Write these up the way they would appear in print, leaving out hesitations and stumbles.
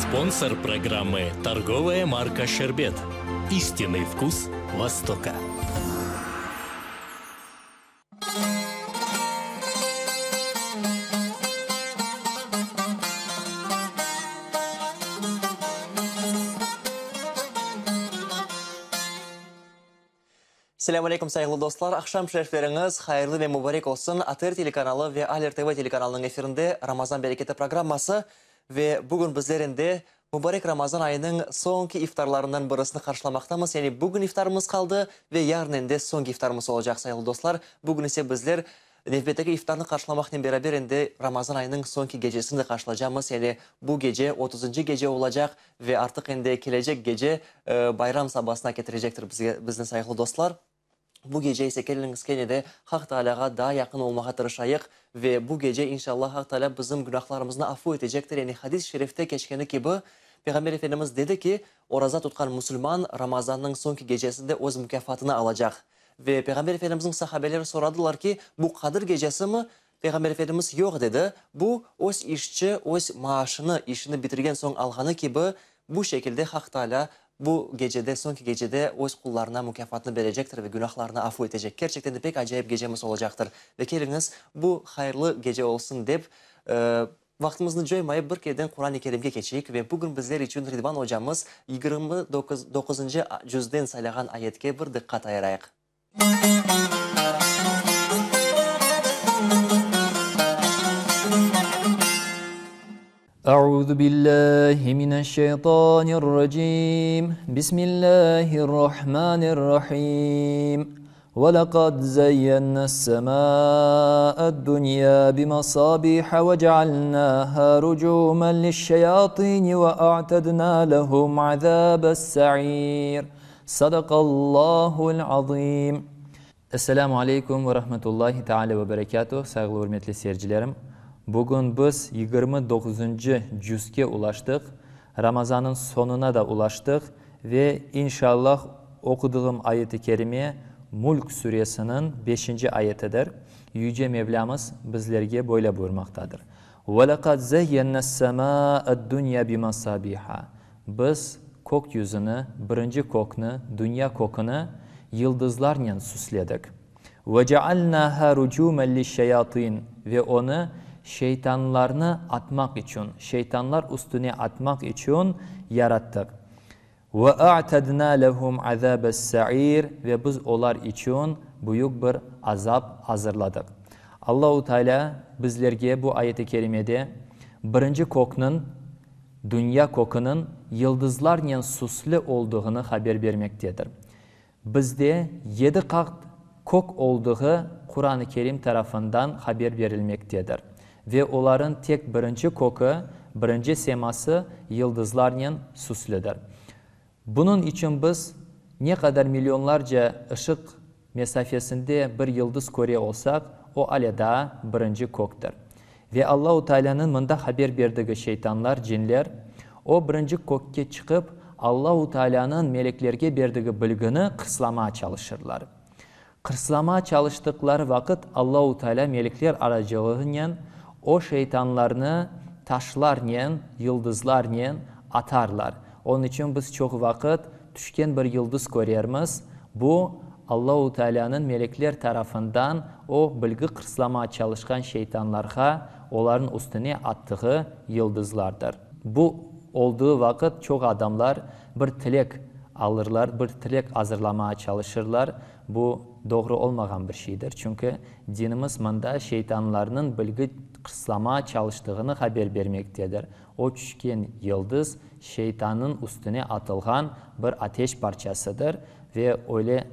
Спонсор программы торговая марка Шербет. Истинный вкус Востока. Selâm aleyküm, sayğılı dostlar! Aqşam şerifleriñiz hayırlı ve mubarek olsun! ATR telekanalı ve Aler TV telekanalınıñ efirinde Ramazan bereketi programması ve bugün bizler endi mubarek Ramazan ayınıñ soñki iftarlarından birisini qarşılamaqtamız. Yani bugün iftarımız qaldı ve yarın endi soñki iftarımız olacaq, sayğılı dostlar. Bugün ise bizler Nevbetteki iftarnı qarşılamaqnen beraber endi Ramazan ayınıñ soñki gecesini de qarşılacamız, yani bu gece otuzıncı gece olacaq ve artıq endi kelecek gece bayram sabasına ketirecektir bizge, bizni, sayğılı dostlar. Bu gece ise keliñiz kene de Haq Taalâğa daa yaqın olmağa tırışayıq ve bu gece inşallah Haq Taalâ bizim günahlarımıznı afu etecektir, yani hadis-i şerifte keçkeni kibi, Peyğamber Efendimiz dedi ki, Oraza tutqan musulman Ramazannıñ soñki gecesinde öz mukâfatını alacaq. Ve Peyğamber Efendimizniñ sahabeleri soradılar ki, bu Qadir gecesimi? Peyğamber Efendimiz, yoq dedi, bu, öz işçi öz maaşını, işini bitirgen soñ alğanı kibi, bu şekilde Haq Taalâ bu gecede, soñki gecede öz qullarına mukâfatnı berecektir ve günahlarını afu etecek. Kerçekten de pek acayip gecemiz olacaqtır. Ve keliñiz, bu hayırlı gece olsun dep, Vaqtımıznı coymayıp bir kereden Quran-ı Kerimge keçeyik ve bugün bizler içün Ridvan ocamız 29 doquzıncı cüzden saylağan ayetke bir diqqat ayırayıq. Euzu billahi mineşşeytanirracim. Bismillahirrahmanirrahim. Ve lekad zeyyennes-semâ'ed-dünya bimasâbîhe ve cealnâhâ rucûmen liş-şeyâtîni ve a'tednâ lehum azâbes-sa'îr. Sadakallâhu'l azîm. Esselamu aleykum ve rahmetullahi teala ve berekâtuh, sayğılı ürmetli seyircilerim. Bugün biz 29-ncı cüzge ulaştıq, Ramazannıñ soñuna da ulaştıq ve inşallah oqudığım ayet-i kerime Mülk suresiniñ beşinci ayetidir. Yüce Mevlâmız bizlerge böyle buyurmaqtadır, Ve lekad zeyyennes-semâ'ed-dünya bimasâbiha, Biz kök yüzüni, birinci kökni, dünya köküni yıldızlarnen süsledik. Ve cealnâhâ rucûmen liş-şeyâtîn, ve onı şeytanlarnı atmaq içün, şeytanlar üstüne atmaq içün yarattıq. Ve a'tednâ lehum azâbes-sa'îr, ve biz olar içün büyük bir azap azırladıq. Allahu Tealâ bizlerge bu ayet-i kerimede birinci kökniñ, dünya köküniñ yıldızlarnen süslü olduğını haber bermektedir. Bizde yedi qat kök olduğı Quran-ı Kerim tarafından haber berilmektedir ve oların tek birinci kökü, birinci seması yıldızlarnen süslüdir. Bunıñ içün biz ne qadar millionlarca ışıq mesafesinde bir yıldız köre olsaq, o ale daa birinci köktir. Ve Allahu Taalânıñ mında haber berdigi şeytanlar, cinler, o birinci kökke çıqıp, Allahu Taalânıñ meleklerge berdigi bilgini qırslamağa çalışırlar. Qırslamağa çalıştıqları vaqıt Allahu Taalâ melekler aracılığınen o şeytanlarnı taşlarnen, yıldızlarnen atarlar. Onıñ içün biz çoq vaqıt tüşken bir yıldız körermiz, bu, Allahu Tealânıñ melekler tarafından o bilgi qırslamağa çalışqan şeytanlarğa, olarnıñ üstüne attığı yıldızlardır. Bu olduğı vaqıt çoq adamlar bir tilek alırlar, bir tilek azırlamağa çalışırlar. Bu doğru olmağan bir şeydir, çünki dinimiz mında şeytanlarnıñ bilgi qırslamağa çalıştığını haber bermektedir. O tüşken yıldız şeytannıñ üstüne atılğan bir ateş parçasıdır ve öyle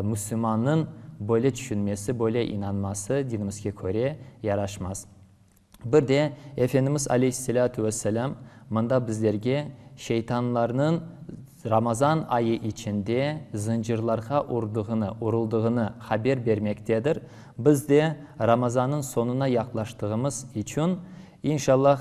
müslümannıñ böyle tüşünmesi, böyle inanması dinimizge köre yaraşmaz. Bir de Efendimiz aleyhisselâtu vesselâm mında bizlerge şeytanlarnıñ Ramazan ayı içinde zıncırlarğa urdığını, uruldığını haber bermektedir. Biz de Ramazannıñ soñuna yaqlaştığımız içün İnşallah,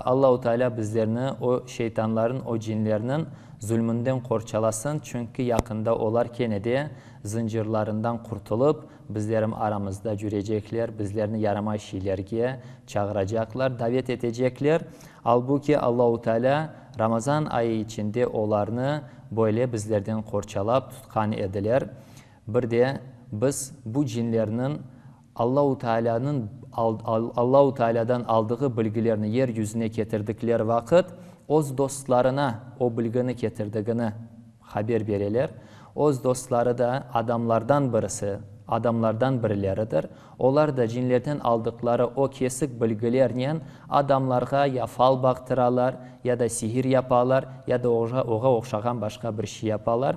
Allahu Teala bizlerni o şeytanların, o cinlerniñ zulmünden qorçalasın, çünki yaqında olar kene de zıncırlarından qurtulıp, bizlerim aramızda cürecekler, bizlerni yaramay şeylerge çağıracaqlar, davet etecekler. Albuki Allahu Teala Ramazan ayı içinde olarnı böyle bizlerden qorçalap tutqan ediler. Bir de biz bu cinlerniñ Allahu Tealânıñ Allahu Tealâdan aldığı bilgilerni yer yüzüne ketirdikleri vaqıt, öz dostlarına o bilgini ketirdigini haber bereler. Öz dostları da adamlardan birisi, adamlardan birileridir. Olar da cinlerden aldıqları o kesik bilgilernen adamlarğa ya fal baqtıralar, ya da sihir yapalar, ya da oğa oqşağan başqa bir şey yapalar.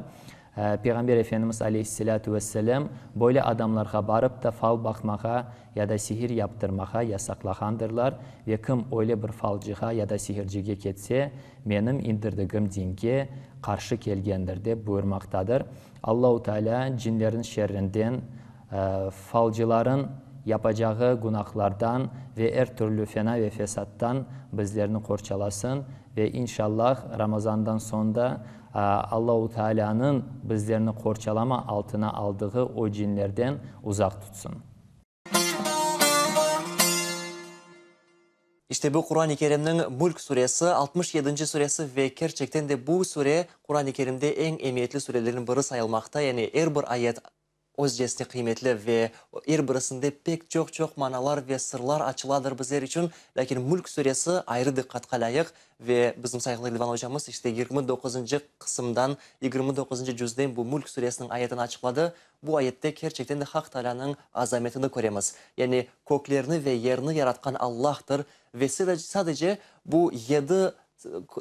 Peyğamber Efendimiz aleyhisselâtu vesselâm böyle adamlarğa barıp da fal baqmağa ya da sihir yaptırmağa yasaqlağandırlar ve kim öyle bir falcığa ya da sihircige ketse, menim indirdigim dinge qarşı kelgendir, dep buyurmaqtadır. Allahu Tealâ cinlerin şerrinden, falcıların yapacağı günahlardan ve er türlü fena ve fesattan bizlerni qorçalasın ve inşallah Ramazandan soñ da Allahu Tealânıñ bizlerni qorçalama altına aldığı o cinlerden uzaq tutsın. İşte bu Quran-ı Kerimniñ Mülk suresi, altmış yedinci suresi ve kerçekten de bu sure Quran-ı Kerimde eñ emiyetli surelerniñ biri sayılmaqta, yani er bir ayet özcesine qıymetli ve er birisinde pek çoq-çoq manalar ve sırlar açıladır bizler içün. Lâkin Mülk suresi ayrı diqqatqa lâyıq ve bizim sayğılı Ridvan ocamız işte 29-ncı qısımdan, 29-ncı cüzden bu Mülk suresiniñ ayetini açıqladı. Bu ayette kerçekten de Haq Taalânıñ azametini köremiz. Yani köklerni ve yerni yaratqan Allahtır ve sadece bu yedi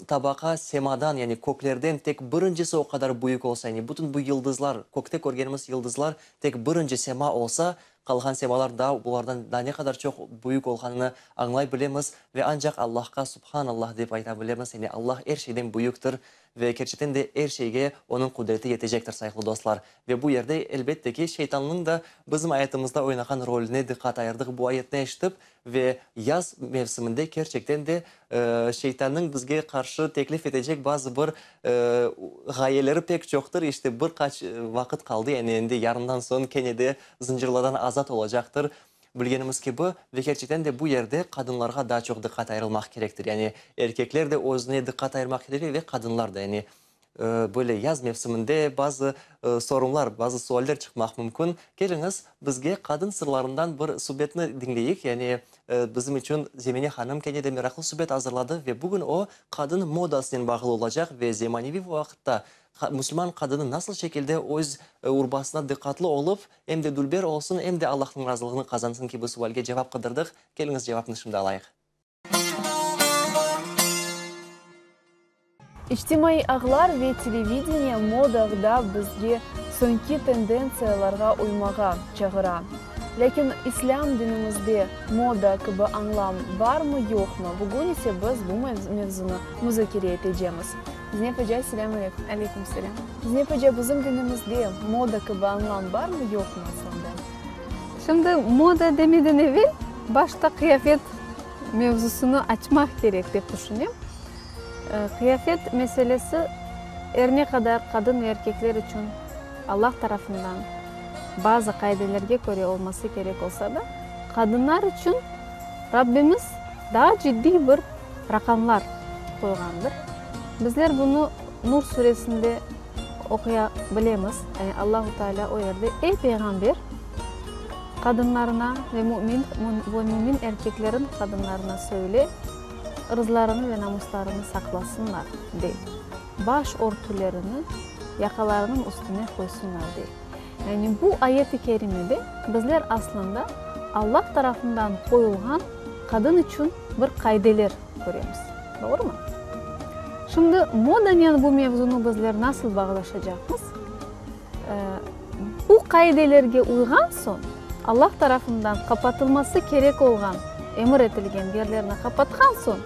tabaqa semadan, yani köklerden tek birincisi o qadar büyük olsa, yani bütün bu yıldızlar, kökte körgenimiz yıldızlar tek birinci sema olsa, qalğan semalar daa bulardan daa ne qadar çoq büyük olğanını añlay bilemiz ve ancaq Allahqa Subhanallah dep ayta bilemiz, yani Allah er şeyden büyüktir ve kerçekten de er şeyge Onıñ qudreti yetecektir, sayğılı dostlar. Ve bu yerde, elbette ki, şeytannıñ da bizim ayatımızda oynağan rolüne diqqat ayırdıq bu ayetni eşitip ve yaz mevsiminde kerçekten de şeytannıñ bizge qarşı teklif etecek bazı bir ğayeleri pek çoqtır. İşte, bir qaç vaqıt qaldı, yani endi yarından soñ kene de zıncırlardan azat olacaqtır, bilgenimiz kibi. Ve kerçekten de bu yerde qadınlarğa daa çoq diqqat ayırılmaq kerektir. Yani erkekler de özüne diqqat ayırmaq kerek ve qadınlar da. Yani Böyle yaz mevsiminde bazı sorunlar, bazı sualler çıqmaq mümkün. Keliñiz, bizge qadın sırlarından bir subetni diñleyik. Yani bizim içün Zemine hanım kene de meraqlı subet azırladı ve bugün o, qadın modasınen bağlı olacaq ve zemaneviy vaqıtta musulman qadını nasıl şekilde öz urbasına diqqatlı olıp, em de dülber olsun, em de Allahnıñ razılığını qazansın kibi sualge cevap qıdırdıq. Keliñiz, cevapnı şimdi alayıq. İçtimaiy ağlar ve televideniye modağda bizge soñki tendentsiyalarğa uymağa çağıra. Lâkin islâm dinimizde moda kibi añlam barmı-yoqmı, bugün ise biz bu mevzunı muzakere etecemiz. Zinep oca, selâm aleyküm. Aleyküm selâm. Zinep oca, bizim dinimizde moda kibi añlam barmı-yoqmı aslında? Şimdi moda demeden evel başta qıyafet mevzusını açmaq kerek dep tüşünem. Qıyafet meselesi er ne qadar qadın ve erkekler içün Allah tarafından bazı qaidelerge köre olması kerek olsa da, qadınlar içün Rabbimiz daa ciddiy bir raqamlar qoyğandır. Bizler bunı Nur suresinde oquya bilemiz. Yani Allahu Teala o yerde, Ey Peyğamber, qadınlarına ve mümin ve mümin erkeklerin qadınlarına söyle, ırzlarını ve namuslarını saqlasınlar, dey. Baş örtülerini yaqalarınıñ üstüne qoysunlar, dey. Yani bu ayet-i kerimede bizler aslında Allah tarafından qoyulğan qadın içün bir qaideler köremiz. Doğrumı? Şimdi modanen bu mevzunı bizler nasıl bağlaşacaqmız? Bu qaidelerge uyğan soñ, Allah tarafından qapatılması kerek olğan, emir etilgen yerlerni qapatqan soñ,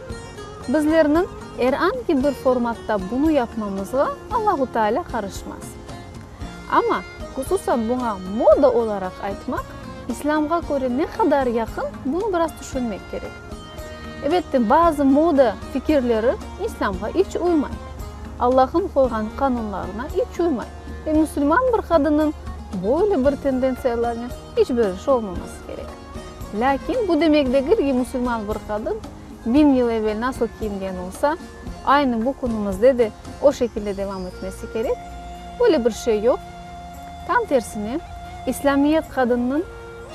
bizlerniñ er angi bir formatta bunı yapmamızğa Allahu Teala qarışmaz. Amma, hususan buña moda olaraq aytmaq, İslâmğa köre ne qadar yaqın, bunı biraz tüşünmek kerek. Ebette, bazı moda fikirleri İslâmğa iç uymay, Allah'ın qoyğan qanunlarına iç uymay ve musulman bir qadınnıñ. Böyle bir tendentsiyalarnen iç bir işi olmaması kerek. Lâkin bu demek degil ki, musulman bir qadın biñ yıl evel nasıl kiyingen olsa, aynı bu künümizde de o şekilde devam etmesi kerek. Böyle bir şey yoq. Tam tersine, İslâmiyet qadınnıñ,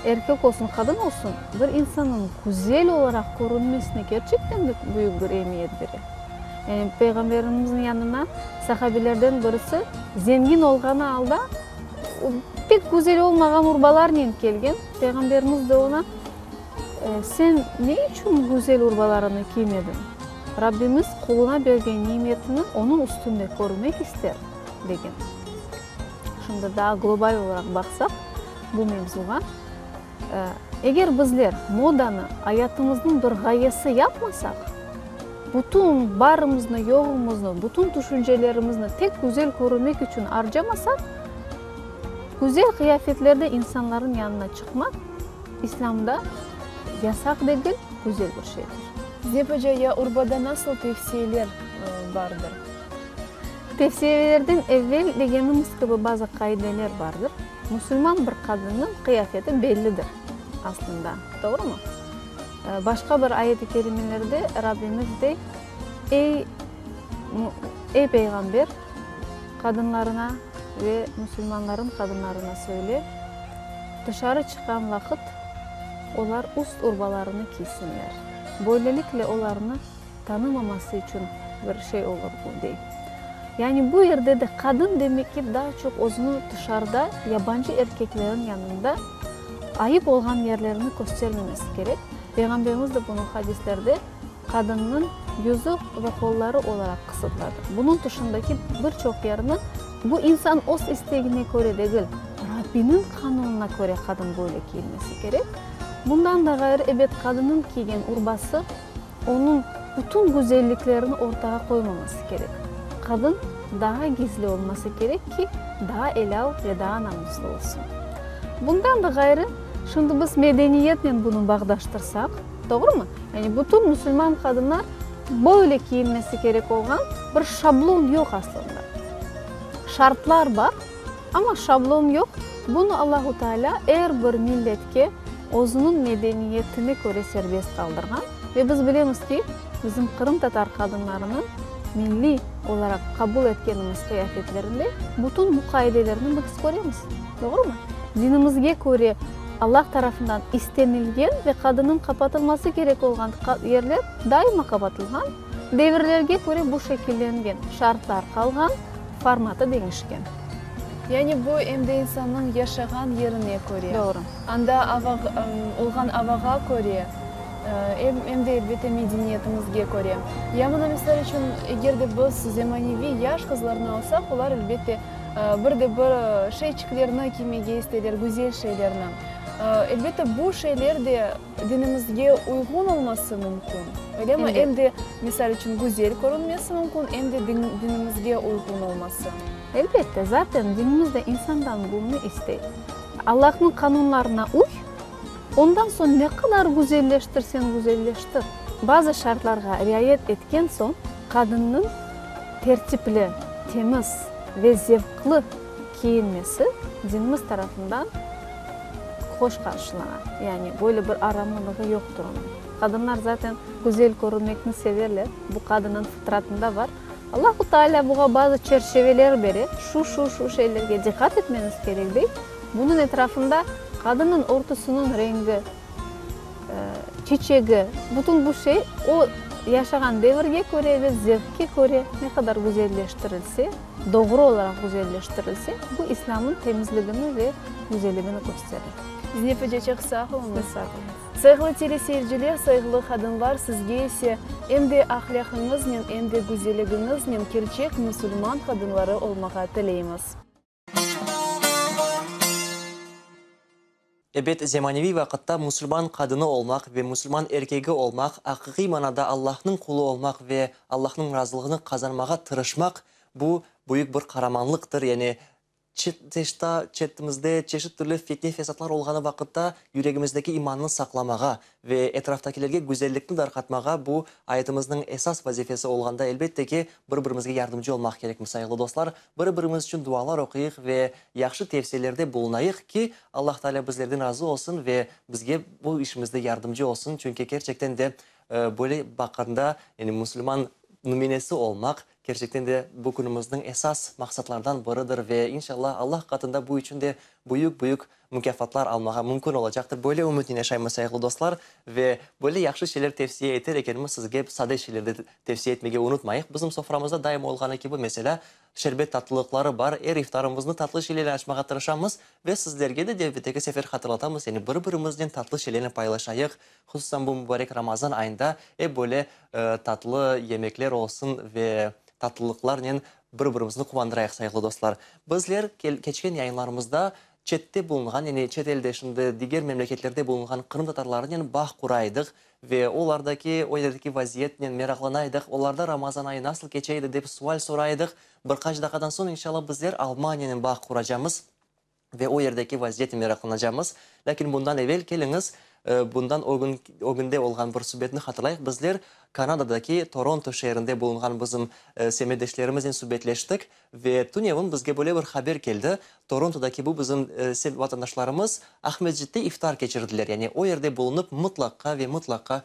erkek olsun, qadın olsun, bir insannıñ güzel olaraq körünmesine kerçekten de büyük bir emiyet bere. Yani Peyğamberimizniñ yanına sahabelerden birisi zengin olğanı alda pek güzel olmağan urbalarnen kelgen. Peyğamberimiz de oña, Sen ne içün güzel urbalarını kiymediñ? Rabbimiz quluna bergen nimetini onıñ üstünde körmek ister, degen. Şimdi daa global olaraq baqsaq bu mevzuğa, eger bizler modanı ayatımıznıñ bir ğayesi yapmasaq, bütün barımıznı, yoğumıznı, bütün tüşüncelerimizni tek güzel körünmek içün arcamasaq, güzel qıyafetlerde insanların yanına çıqmaq İslâmda yasaq degil, güzel bir şeydir. Zeynep oca, ya urbada nasıl tevsiyeler bardır? Tevsiyelerden evel, degenimiz kibi, bazı qaideler bardır. Musulman bir qadınnıñ qıyafeti bellidir, aslında, doğrumı? Başqa bir ayet-i kerimelerde Rabbimiz dey, Ey, ey peyğamber, qadınlarına ve musulmanların qadınlarına söyle, tışarı çıqqan vaqıt olar üst urbalarını kiysinler. Böylelikle olarnı tanımaması içün bir şey olur bu, dey. Yani bu yerde de qadın demek ki daa çoq özüni tışarıda yabancı erkeklerin yanında ayıp olğan yerlerini köstermemesi kerek. Peyğamberimiz de bunı hadislerde qadınnıñ yüzü ve qolları olaraq qısıtladı. Bunıñ tışındaki bir çoq yerni bu insan öz istegine köre degil, Rabbiniñ qanunına köre qadın böyle kiyinmesi kerek. Bundan da ğayrı, ebet, qadınnıñ kiygen urbası Onıñ bütün güzelliklerini ortağa qoymaması kerek. Qadın daa gizli olması kerek ki, daa elâl ve daa namuslı olsun. Bundan da ğayrı, şimdi biz medeniyetnen bunı bağdaştırsaq, doğrumı? Yani bütün musulman qadınlar böyle kiyinmesi kerek olğan bir şablon yoq aslında. Şartlar bar, amma şablon yoq. Bunı Allahu Teala er bir milletke özüniñ medeniyetine köre serbest qaldırğan ve biz bilemiz ki, bizim qırımtatar qadınlarınıñ milliy olaraq qabul etkenimiz qıyafetlerinde bütün bu qaidelerni biz köremiz, doğrumı? Dinimizge köre Allah tarafından istenilgen ve qadınnıñ qapatılması kerek olğan yerler daima qapatılğan, devirlerge köre bu şekillengen, şartlar qalğan, formatı deñişken. Yani bu em de insannıñ yaşağan yerine köre, Doğru. anda ava, olğan avağa köre, em de, elbette, medeniyetimizge köre. Ya mına, misal içün, eger de biz zemaneviy yaş qızlarnı alsaq, olar, elbette, bir de bir şeyçiklerni kiymege isteyler, güzel şeylerni. Elbette, bu şeyler de dinimizge uyğun olması mümkün, öylemi? Em de, misal içün, güzel körünmesi mümkün, em de dinimizge uyğun olması. Elbette, zaten dinimiz de insandan bunı istey. Allahnıñ qanunlarına uy, ondan soñ ne qadar güzelleştirseñ güzelleştir. Bazı şartlarğa riayet etken soñ qadınnıñ tertipli, temiz ve zevqlı kiyinmesi dinimiz tarafından hoş qarşılana. Yani böyle bir aramlılığı yoqtır onıñ. Qadınlar zaten güzel körünmekni severler, bu qadınnıñ fıtratında bar. Allahu Teala buğa bazı çerçeveler bere, şu, şu, şu şeylerge diqqat etmeñiz kerek, dey. Bunıñ etrafında qadınnıñ örtüsiniñ rengi, çiçegi, bütün bu şey o yaşağan devirge köre ve zevkke köre ne qadar güzelleştirilse, doğru olaraq güzelleştirilse, bu İslâmnıñ temizligini ve güzelligini kösterir. Zeynep oca, çoq sağ oluñız. Siz sağ oluñız. Sayğılı teleseyirciler, sayğılı qadınlar, sizge ise em de ahlâqıñıznen, em de güzelligiñiznen kerçek musulman qadınları olmağa tileymiz. Ebet, zemaneviy vaqıtta musulman qadını olmaq ve musulman erkegi olmaq, aqiqiy manada Allahnıñ qulu olmaq ve Allahnıñ razılığını qazanmağa tırışmaq, bu büyük bir qaramanlıqtır, yani. Çet, çetimizde çeşit türlü fitne-fesatlar olğanı vaqıtta yüregimizdeki imannı saqlamağa ve etraftakilerge güzellikni darqatmağa bu ayatımıznıñ esas vazifesi olğanda, elbette ki, bir-birimizge yardımcı olmaq kerekmiz, sayğılı dostlar. Bir-birimiz içün dualar oquyıq ve yahşı tevsiyelerde bulunayıq ki, Allah Taalâ bizlerden razı olsun ve bizge bu işimizde yardımcı olsun, çünki kerçekten de böyle baqqanda, yani musulman nümünesi olmaq, Kerçekten de, bu künümizniñ esas maqsatlardan biridir ve inşallah Allah qatında bu içün de büyük-büyük mukâfatlar almağa mümkün olacaqtır. Böyle ümütnen yaşaymız, sayğılı dostlar, ve böyle yahşı şeyler tevsiye eter ekenmiz, sizge sade şeyler de tevsiye etmege unutmayıq. Bizim soframızda daima olğanı kibi, meselâ, şerbet tatlılıqları bar, er iftarımıznı tatlı şeylerle açmağa tırışamız ve sizlerge de nevbetteki sefer hatırlatamız, yani bir-birimiznen tatlı şeylerni paylaşayıq, Hususan bu mübarek Ramazan ayında ep böyle tatlı yemekler olsun ve tatlılıqlarnen bir-birimizni quvandırayıq, sayğılı dostlar. Bizler keçken yayınlarımızda çette bulunğan, yani çet elde şimdi diger memleketlerde bulunğan qırımtatarlarınen bağ quraydıq ve olardaki, o yerdeki vaziyetnen meraqlanaydıq, olarda Ramazan ayı nasıl keçe edi dep sual soraydıq. Bir qaç daqqadan soñ, inşallah, bizler Almaniyanen bağ quracamız. Ve o yerdeki vaziyetnen meraqlanacamız. Lâkin bundan evel keliñiz, bundan ögünde olğan bir subetni hatırlayıq. Bizler Kanadadaki Toronto şeerinde bulunğan bizim semetdeşlerimiznen subetleştik ve tünevin bizge böyle bir haber keldi, Torontodaki bu bizim vatandaşlarımız Aqmescitte iftar keçirdiler. Yani o yerde bulunıp mıtlaqqa ve mıtlaqqa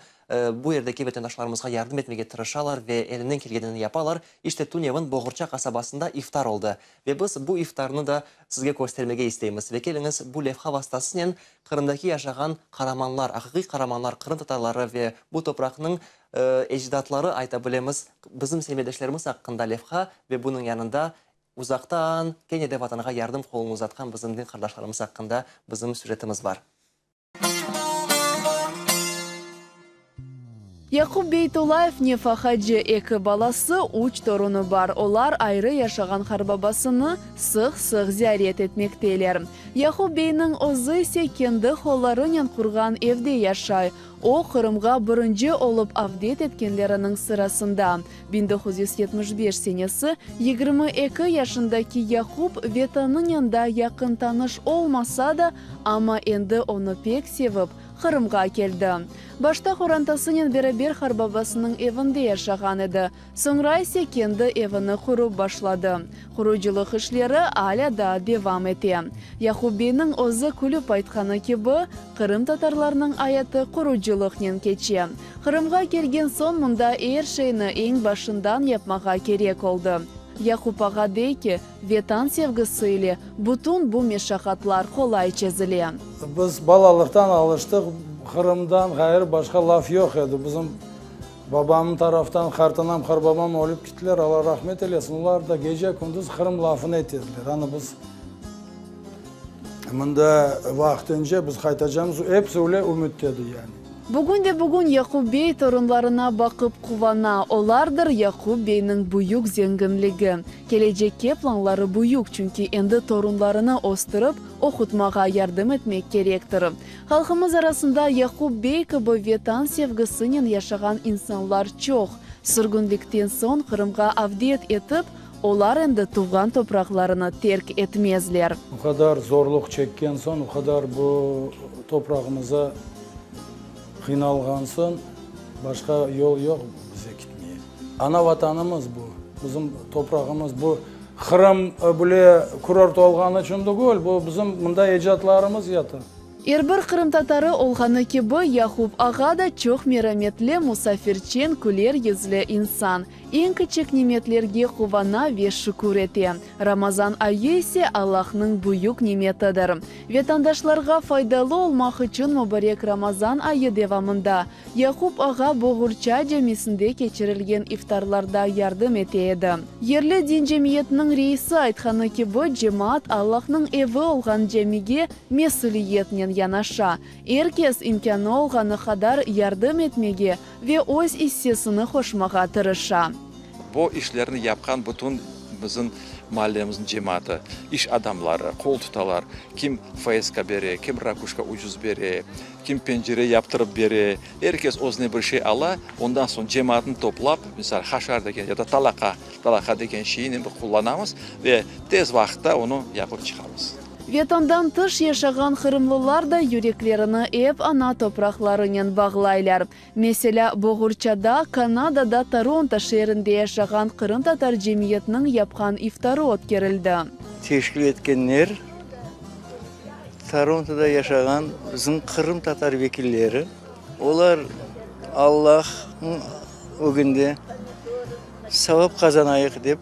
Bu yerdeki vatandaşlarımızğa yardım etmege tırışalar ve elinden kelgenini yapalar. İşte tünevin Boğurça qasabasında iftar oldı. Ve biz bu iftarnı da sizge köstermege isteymiz. Ve keliñiz, bu levha vastasınen Qırımdaki yaşağan qaramanlar, aqiqiy qaramanlar, qırımtatarları ve bu topraqnıñ ecdatları ayta bilemiz, bizim semetdeşlerimiz aqqında levha ve bunıñ yanında uzaqtan kene de Vatanğa yardım qolunı uzatqan bizim din qardaşlarımız aqqında bizim süjetimiz bar. Yaqub Beytullayev nefaqacı, eki balası, üç torunı bar. Olar ayrı yaşağan qarbabasını sıq-sıq ziyaret etmekteler. Yaqub beyniñ özü ise kendi qollarınen qurğan evde yaşay. O, Qırımğa birinci olıp avdet etkenleriniñ sırasında. 1975 senesi 22 yaşındaki Yaqub Vetanınen da yaqın tanış olmasa da, amma endi onı pek sevip, Qırımğa keldi. Başta qorantasınen beraber qarbabasınıñ evinde yaşağan edi, soñra ise kendi evini qurıp başladı. Qurucılıq işleri alâ daa devam ete. Yaqub beyniñ özü külüp aytqanı kibi, qırımtatarlarnıñ ayatı qurucılıqnen keçe. Qırımğa kelgen soñ mında er şeyni eñ başından yapmağa kerek oldı. Yaqub ağa dey ki, Vetan sevgisi ile bütün bu meşaqatlar qolay çezile. Biz balalıqtan alıştıq, Qırımdan ğayrı başqa laf yoq edi. Bizim babamnıñ taraftan qartanam, qarbabam ölip kittiler, Alla rahmet eylesin, olar da gece-kündüz Qırım lafını etediler. Anı biz mında vaqtınca biz qaytacamız, episi öyle ümüt edi yani. Bugün de bugün Yaqub bey torunlarına baqıp quvana, olardır Yaqub beyniñ büyük zenginligi. Kelecekke planları büyük, çünki endi torunlarını östürip, oqutmağa yardım etmek kerektir. Halqımız arasında Yaqub bey kibi Vetan sevgisinen yaşağan insanlar çoq. Sürgünlikten soñ Qırımğa avdet etip, olar endi tuvğan topraqlarını terk etmezler. O qadar zorluq çekken soñ, o qadar bu toprağımıza qıynalğan soñ, başqa yol yoq bize kitmeye. Ana Vatanımız bu, bizim toprağımız bu. Qırım bile kurort olğanı içün tügül, bu bizim mında ecdatlarımız yata. Er bir qırımtatarı olğanı kibi, Yaqub ağa da çoq merametli, musafirçen, küler yüzlü insan. Eñ kiçik nimetlerge quvana ve şükür ete. Ramazan ayı ise Allahnıñ büyük nimetidir. Vetandaşlarğa faydalı olmaq içün mubarek Ramazan ayı devamında Yaqub ağa Boğurça camisinde keçirilgen iftarlarda yardım ete edi. Yerli din cemiyetiniñ reisi aytqanı kibi, cemaat Allahnıñ evi olğan camige mesüliyetnen yanaşa, er kes imkânı olğanı qadar yardım etmege ve öz issesini qoşmağa tırışa. Bu işlerni yapqan bütün. bizim mallemizniñ cemaatı, iş adamları qol tutalar, kim FSK bere, kim rakuşka ucuz bere, kim pencere yaptırıp bere, er kes özüne bir şey ala, ondan soñ cemaatnı toplap, misal, haşar degen ya da talaqa, talaqa degen şeyni qullanamız ve tez vaqıtta onı yapıp çıqamız. Vetandan tış yaşağan qırımlılar da yüreklerini ep ana topraqlarınen bağlaylar. Meselâ, Boğurçada, Kanadada Toronto şeerinde yaşağan qırımtatar cemiyetiniñ yapqan iftarı ötkerildi. Teşkil etkenler, Torontoda yaşağan bizim qırımtatar vekilleri. Olar Allahnıñ ögünde savap qazanayıq dep,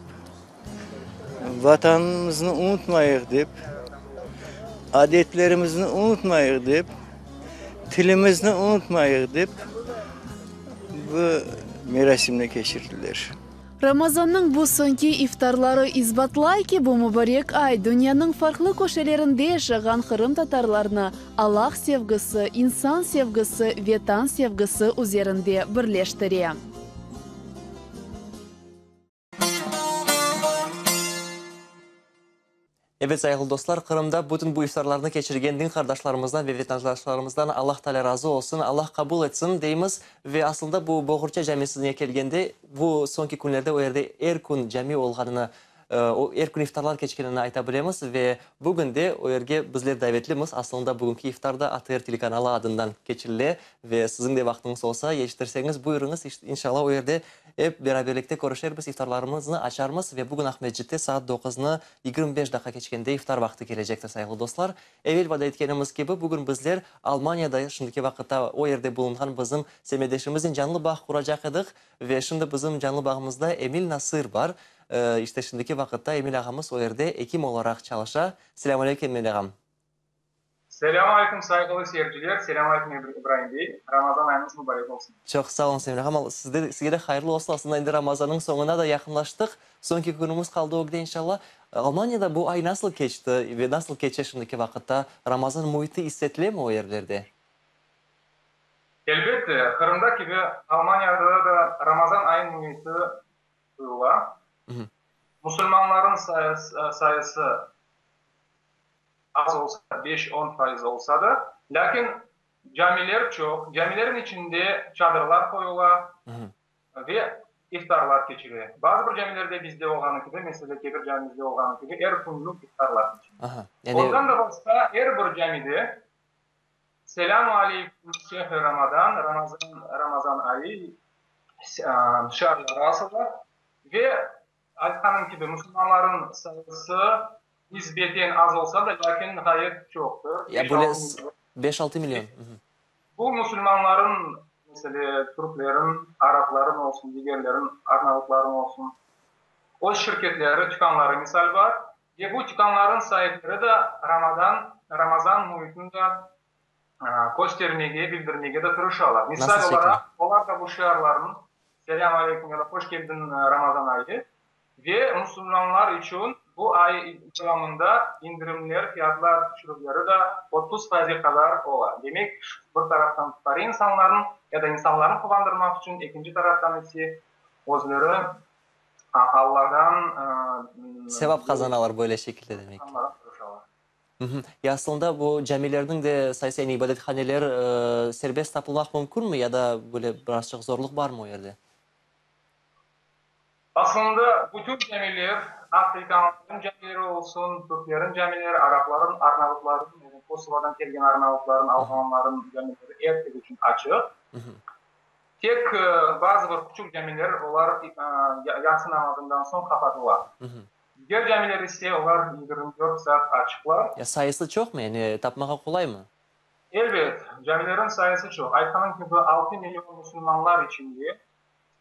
Vatanımıznı unutmayıq dep, adetlerimizni unutmayıq dep, tilimizni unutmayıq dep bu merasimni keçirdiler. Ramazannıñ bu soñki iftarları isbatlay ki, bu mubarek ay dünyanıñ farqlı köşelerinde yaşağan qırımtatarlarnı Allah sevgisi, insan sevgisi, Vetan sevgisi üzerinde birleştire. Ebet, sayğılı dostlar, Qırımda bütün bu iftarlarnı keçirgen din qardaşlarımızdan ve vetandaşlarımızdan Allah Taalâ razı olsun, Allah qabul etsin, deymiz. Ve aslında bu Boğurça camisine kelgende, bu soñki künlerde o yerde er kün cami olğanını, er kün iftarlar keçkenini ayta bilemiz. Ve bugün de o yerge bizler davetlimiz. Aslında bugünki iftar da ATR telekanalı adından keçirile. Ve siziñ de vaqtıñız olsa, yetiştirseñiz, buyurıñız, inşallah o yerde Ep beraberlikte körüşermiz, iftarlarımıznı açarmız ve bugün Aqmescitte saat doquznı 25 daqqa keçkende iftar vaqtı kelecektir, sayğılı dostlar. Evel vade etkenimiz kibi, bugün bizler Almaniyada şimdiki vaqıtta o yerde bulunğan bizim semetdeşimiznen canlı bağ quracaq edik ve şimdi bizim canlı bağımızda Emil Nasır bar. İşte şimdiki vaqıtta Emil ağamız o yerde ekim olaraq çalışa. Selâm aleyküm, Emil ağam. Selâm aleyküm, sayğılı seyirciler, selâm aleyküm, İbraim bey, Ramazan ayıñız mubarek olsun. Çoq sağ oluñ, Emre ağam, sizde, sizge de hayırlı olsun, aslında endi Ramazannıñ soñuna da yaqınlaştıq, soñki künümiz qaldı ögde, inşallah. Almaniyada bu ay nasıl keçti ve nasıl keçe şimdiki vaqıtta, Ramazan müiti issetilemi o yerlerde? Elbette, Qırımda kibi Almaniyada da Ramazan ayı müiti duyula. Musulmanların sayısı az olsa, beş-on faiz olsa da, lâkin camiler çoq, camilerin içinde çadırlar qoyula ve iftarlar keçire. Bazı bir camilerde bizde olğanı kibi, meselâ, Kebir camimizde olğanı kibi, er künlük iftarlar keçire. Ondan da başqa, er bir camide Selâmu aleyküm, şehr-i Ramadan, Ramazan, Ramazan ayı şiarları asıla ve Aytqanım kibi, musulmanlarnıñ sayısı nisbeten az olsa da, lâkin ğayet çoqtır. Ya böyle beş-altı million. Bu musulmanlarnıñ, mesele, türklerin, arapların olsun, digerlerin, arnavutların olsun, öz şirketleri, tükânları, misal, bar. Ve bu tükânlarnıñ saipleri de Ramadan, Ramazan müitini de köstermege, bildirmege de tırışalar. Misal olaraq, olar da bu şiarlarnı, Selâm aleyküm ya da Hoş keldiñ, Ramazan ayı! Ve musulmanlar içün bu ay devamında indirimler, fiyatlar tüşürüvleri de 30 faizge qadar ola. Demek, bir taraftan fuqare insanlarnıñ ya da insanlarnı quvandırmaq içün, ekinci taraftan ise özleri Alladan Sevap qazanalar böyle şekilde demek ki. Ya aslında bu camilerniñ de sayısı, yani ibadethaneler serbest tapılmaq mümkünmi ya da böyle birazçıq zorluq barmı o yerde? Aslında bütün camiler, afrikanlarnıñ camileri olsun, türklerniñ camileri, araplarnıñ, arnavutlarnıñ, yani Kosovodan kelgen arnavutlarnıñ, almanlarnıñ camileri er kes içün açıq. Tek bazı bir küçük camiler, olar yatsı namazından soñ qapatıla. Diger camiler ise, olar 24 saat açıqlar. Ya sayısı çoqmı, yani tapmağa qolaymı? Elbet, camilerniñ sayısı çoq. Aytqanım kibi, 6 million musulmanlar içinde,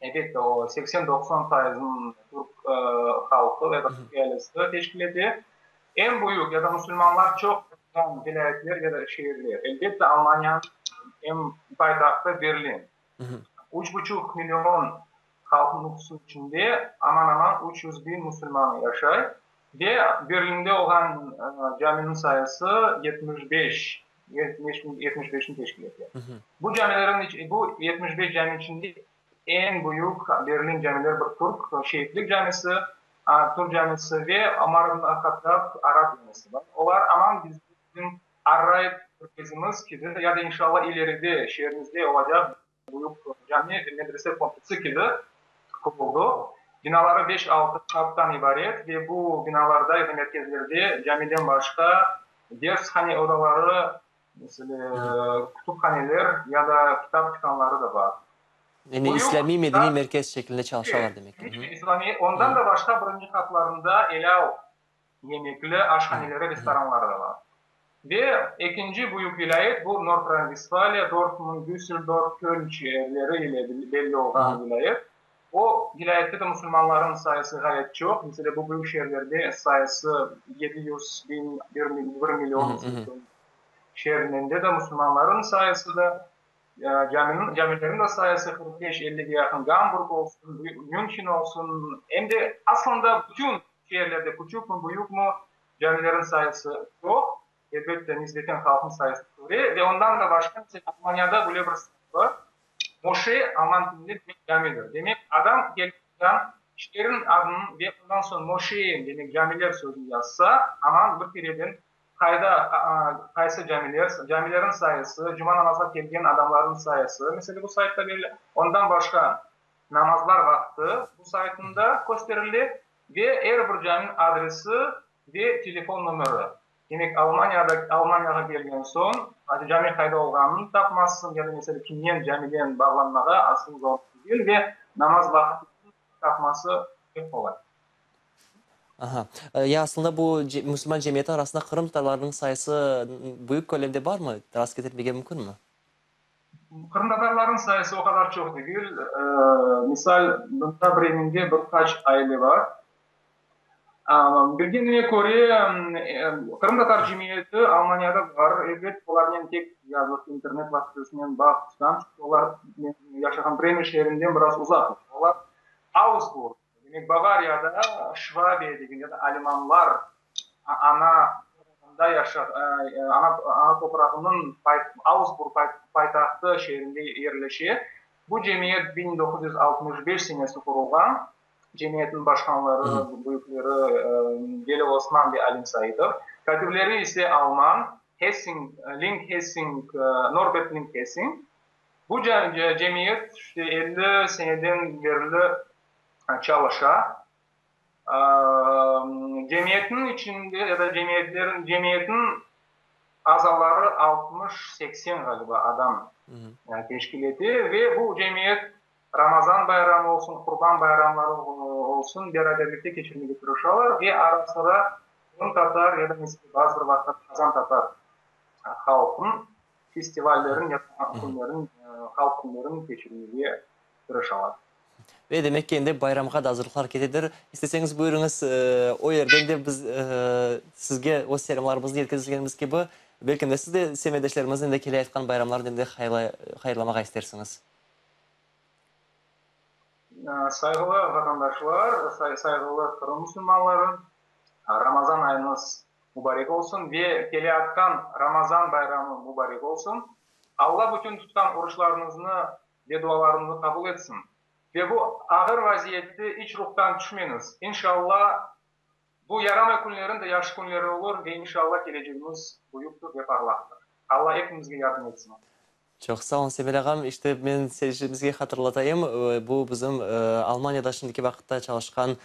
elbette, o 80-90 faizin türk halqı ya da türk ealisi teşkil ete. Eñ büyük ya da musulmanlar çoq yaşağan vilâyetler ya da şeerler, elbette, Almaniyanıñ eñ paytahtı Berlin. Üç buçuq million Halq nüfusı içinde aman-aman 300 biñ musulman yaşay ve Berlinde olğan caminiñ sayısı 75, 75-ni teşkil ete. Bu camilerniñ, bu 75 cami içinde eñ büyük Berlin camileri bir türk şehitlik camisi. Türk camisi ve Omar ibn Hattab arap camisi bar. Olar aman bizim Ar-Raid merkezimiz kibi ya da inşallah ileride şeerimizde olacaq büyük cami ve medrese kompleksi kibi quruldı. Binaları beş-altı qattan ibaret ve bu binalarda ya da merkezlerde camiden başqa dershane odaları, meselâ, kütüphaneler ya da kitap tükânları da bar. Yani islâmiy medeniy merkez şeklinde çalışalar demek ki. İslâmiy, ondan da başqa birinci qatlarında elâl yemekli aşhaneleri, restoranları da bar. Ve ekinci büyük vilâyet bu Nordrhein-Westfaliya, Dortmund, Düsseldorf, Köln şeerleri ile belli olğan vilâyet. O vilâyette de musulmanlarnıñ sayısı ğayet çoq. Meselâ, bu büyük şeerlerde sayısı 700 biñ, bir million şeerinde de musulmanlarnıñ sayısı da Caminiñ, camilerniñ de sayısı 45, ellige yaqın, Gamburg olsun, München olsun, em de aslında bütün şeerlerde, küçükmi, büyükmi, camilerniñ sayısı çoq, elbette, nisbeten halqnıñ sayısına köre, ve ondan da başqa, meselâ, Almaniyada böyle bir sayt bar, Moşe, alman tilinde demek camidir. Demek, adam kelip mından şeerniñ adını ve ondan soñ Moşeen, demek camiler sözüni yazsa, aman bir kereden Qayda, qaysı camiler, camilerniñ sayısı, cuma namazğa kelgen adamlarnıñ sayısı, meselâ, bu saytta belli. Ondan başqa, namazlar vaqtı bu saytında kösterile ve er bir caminiñ adresi ve telefon nomerı. Demek, Almaniyada, Almaniyağa kelgen soñ, cami qayda olğanını tapmazsıñ ya da, meselâ, kimnen camiden bağlanmağa asıl zor degil ve namaz vaqtını tapması pek qolay. Aha. Ya aslında bu musulman cemiyeti arasında qırımtatarlarnıñ sayısı büyük kölemde barmı? Rast ketirmege mümkünmi? Qırımtatarlarnıñ sayısı o qadar çoq degil. Misal, mında Bremende bir qaç aile bar. Bilgenime köre, qırımtatar cemiyeti Almaniyada bar. Elbet, olarnen tek yazıq internet vastasınen bağ tutam, çünki olar men yaşağan Bremen şeerinden biraz uzaq. Olar Augsburg, demek Bavariyada Şvabiya degen ya da alemanlar ana toprağında yaşa, ana ana toprağınıñ Augsburg paytahtı şeerinde yerleşe. Bu cemiyet 1965 senesi qurulğan. Cemiyetniñ başqanları, büyükleri Celil Osman ve Alim Saidov. Kâtibleri ise alman, Hessing, Link Hessing, Norbert Link Hessing. Bu cemiyet işte 50 seneden berli çalışa. Cemiyetniñ içinde ya da cemiyetlerin, cemiyetniñ azaları 60-80 ğaliba adam teşkil ete ve bu cemiyet Ramazan bayramı olsun, Qurban bayramları olsun beraberlikte keçirmege tırışalar ve ara-sıra qırımtatar ya da bazı bir vaqıt qazantatar halqınıñ festivallerin ya da künlerin, halq künlerin keçirmege tırışalar. Ve demek ki, endi bayramğa da azırlıqlar ketedir. İsteseñiz, buyurıñız, o yerden de biz sizge öz selâmlarımıznı yetkizgenimiz kibi, belkim de siz de semetdeşlerimizni endi keleyatqan bayramlarnen de hayırlamağa istersiñiz. Sayğılı vatandaşlar, sayğılı Qırım musulmanları, Ramazan ayıñız mubarek olsun ve keleyatqan Ramazan bayramı mubarek olsun. Alla bütün tutqan oruçlarıñıznı ve dualarıñıznı qabul etsin. Ve bu ağır vaziyette iç ruhtan tüşmeñiz. İnşalla, bu yaramay künlerin de yahşı künleri olur ve inşalla kelecegimiz büyüktir ve parlaqtır. Alla epimizge yardım etsin. Çoq sağ olun, Semir ağam. İşte, men seyircilerimizge hatırlatayım, bu bizim Almaniyada şimdiki vaqıtta çalışqan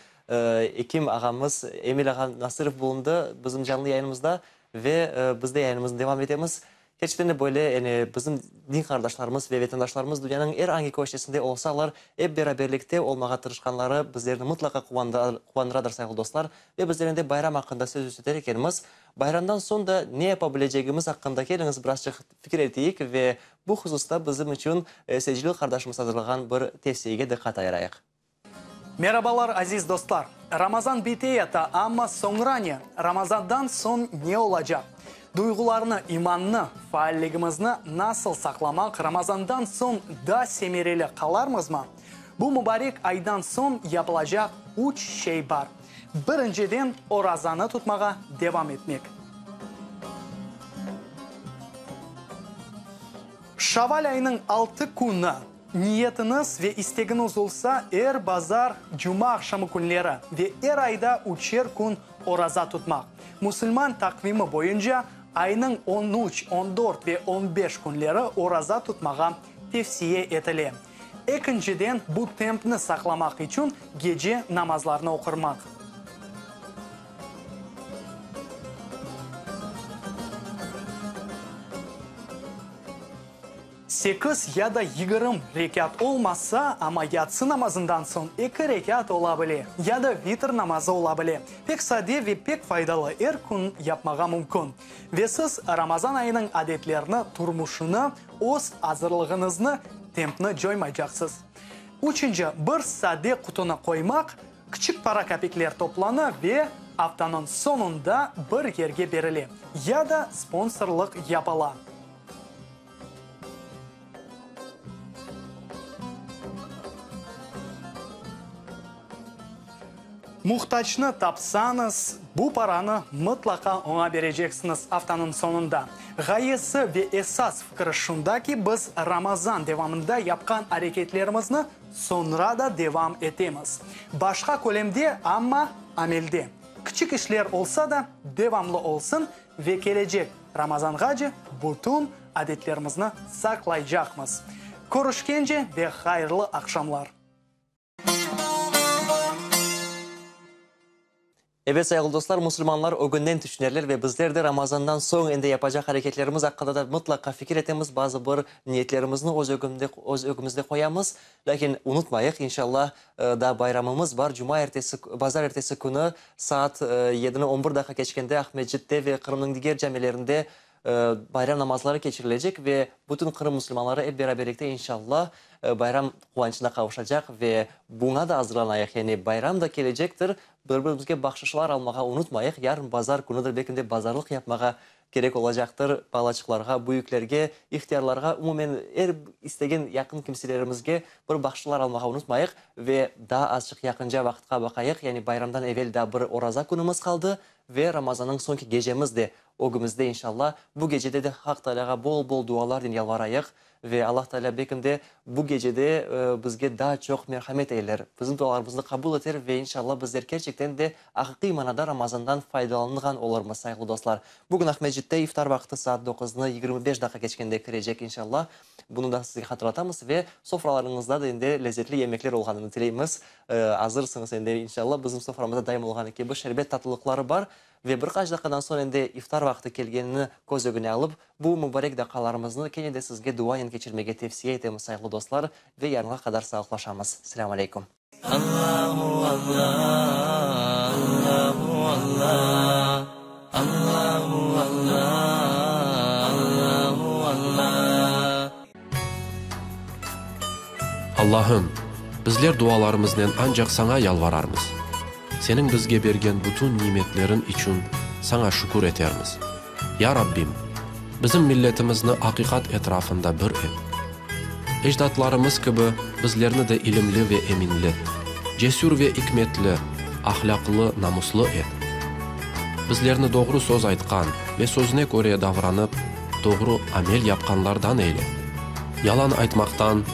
ekim ağamız Emil ağa Nasırov bulundı bizim canlı yayınımızda ve biz de yayınımıznı devam etemiz. Kerçekten de böyle, yani bizim din qardaşlarımız ve vetandaşlarımız dünyanıñ er angi köşesinde olsalar, ep beraberlikte olmağa tırışqanları bizlerni mıtlaqa quvandıradır, sayğılı dostlar. Ve bizler endi bayram aqqında söz yürseter ekenmiz, bayramdan soñ da ne yapa bilecegimiz aqqında keliñiz birazçıq fikir eteyik ve bu hususta bizim içün Secil qardaşımız azırlağan bir tevsiyege diqqat ayırayıq. Merabalar, aziz dostlar! Ramazan biteyata, amma soñra ne? Ramazandan soñ ne olacaq? Duyğularnı, imannı, faalligimizni nasıl saqlamaq, Ramazandan soñ daa semereli qalarmızmı? Bu mubarek aydan soñ yapılacaq üç şey bar. Birinciden, orazanı tutmağa devam etmek. Şaval ayınıñ altı künü. Niyetiñiz ve istegiñiz olsa, er bazar, cuma aqşamı künleri ve er ayda üçer kün oraza tutmaq. Musulman taqvimi boyunca aynıñ on üç, on dört ve on beş künleri oraza tutmağa tevsiye etile. Ekinciden, bu tempni saqlamaq içün gece namazlarnı oqurmaq. Sekiz ya da yigirim rekât olmasa, amma yatsı namazından soñ eki rekât ola bile, ya da vitr namazı ola bile. Pek sade ve pek faydalı, er kün yapmağa mümkün. Ve siz Ramazan ayınıñ adetlerini, turmuşını, öz azırlığıñıznı, tempni coymaycaqsız. Üçünci, bir sade qutunı qoymaq, kiçik para kapikler toplana ve aftanıñ soñunda bir yerge berile ya da sponsorlıq yapıla. Muhtacnı tapsañız, bu paranı mıtlaqa oña bereceksiñiz aftanıñ soñunda. Ğayesi ve esas fikri şunda ki, biz Ramazan devamında yapqan areketlerimizni soñra da devam etemiz. Başqa kölemde, amma amelde. Kiçik işler olsa da, devamlı olsun ve kelecek Ramazanğace bütün adetlerimizni saqlaycaqmız. Körüşkence ve hayırlı aqşamlar! Ebet, sayğılı dostlar, musulmanlar ögünden tüşünerler ve bizler de Ramazandan soñ endi yapacaq areketlerimiz aqqında da mıtlaqa fikir etemiz, bazı bir niyetlerimizni öz ögümde, öz ögümizde qoyamız. Lâkin unutmayıq, inşallah, daa bayramımız bar, cuma ertesi, bazar ertesi künü saat yedini on bir daqqa keçkende Aqmescitte ve Qırımnıñ diger camilerinde bayram namazları keçirilecek ve bütün Qırım musulmanları ep beraberlikte, inşallah, bayram quvançına qavuşacaq ve buña da azırlanayıq, yani bayram da kelecektir, bir-birimizge bahşışlar almağa unutmayıq, yarın bazar künüdir, belki de bazarlıq yapmağa kerek olacaqtır, balaçıqlarğa, büyüklerge, ihtiyarlarğa, umumen er istegen yaqın kimselerimizge bir bahşışlar almağa unutmayıq ve daa azçıq yaqınca vaqıtqa baqayıq, yani bayramdan evel daa bir oraza künümiz qaldı ve Ramazannıñ soñki gecemiz de ögümizde, inşallah, bu gecede de Haq Taalâğa bol-bol dualarnen yalvarayıq ve Allah Taalâ belkim de bu gecede bizge daa çoq merhamet eyler, bizim dualarımıznı qabul eter ve inşallah bizler kerçekten de aqiqiy manada Ramazandan faydalanğan olurmız, sayğılı dostlar. Bugün Aqmescitte iftar vaqtı saat doquznı 25 daqqa keçkende kirecek, inşallah. Bunı da sizge hatırlatamız ve sofralarıñızda da endi lezetli yemekler olğanını tileymiz. Azırsıñız endi, inşallah, bizim soframızda daim olğanı kibi şerbet tatlılıqları bar. Ve bir qaç daqqadan soñ endi iftar vaqtı kelgenini köz ögüne alıp, bu mubarek daqqalarımıznı kene de sizge duanen keçirmege tevsiye etemiz, sayğılı dostlar, ve yarınğa qadar sağlıqlaşamız. Selâm aleyküm. Allahım, bizler dualarımıznen ancaq Saña yalvararmız. Seniñ bizge bergen bütün nimetleriñ içün Saña şükür etermiz. Ya Rabbim, bizim milletimizni aqiqat etrafında bir et. Ecdatlarımız kibi bizlerni de ilimli ve eminli, cesür ve ikmetli, ahlâqlı, namuslı et. Bizlerni doğru söz aytqan ve sözüne köre davranıp, doğru amel yapqanlardan eyle. Yalan aytmaqtan,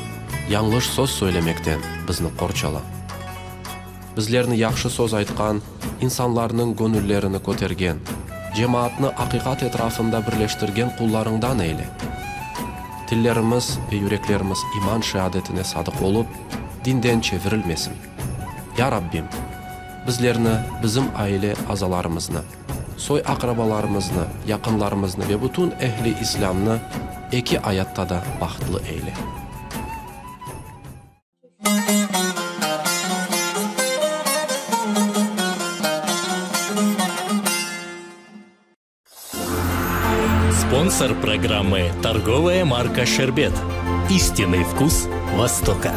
yañlış söz söylemekten bizni qorçala. Bizlerni yahşı söz aytqan, insanlarnıñ göñüllerini kötergen, cemaatnı aqiqat etrafında birleştirgen qullarıñdan eyle. Tillerimiz ve yüreklerimiz iman şeadetine sadıq olıp, dinden çevirilmesin. Ya Rabbim, bizlerni, bizim aile azalarımıznı, soy-aqrabalarımıznı, yaqınlarımıznı ve bütün ehli İslâmnı eki ayatta da bahtlı eyle. Спонсор программы торговая марка Шербет. Истинный вкус Востока.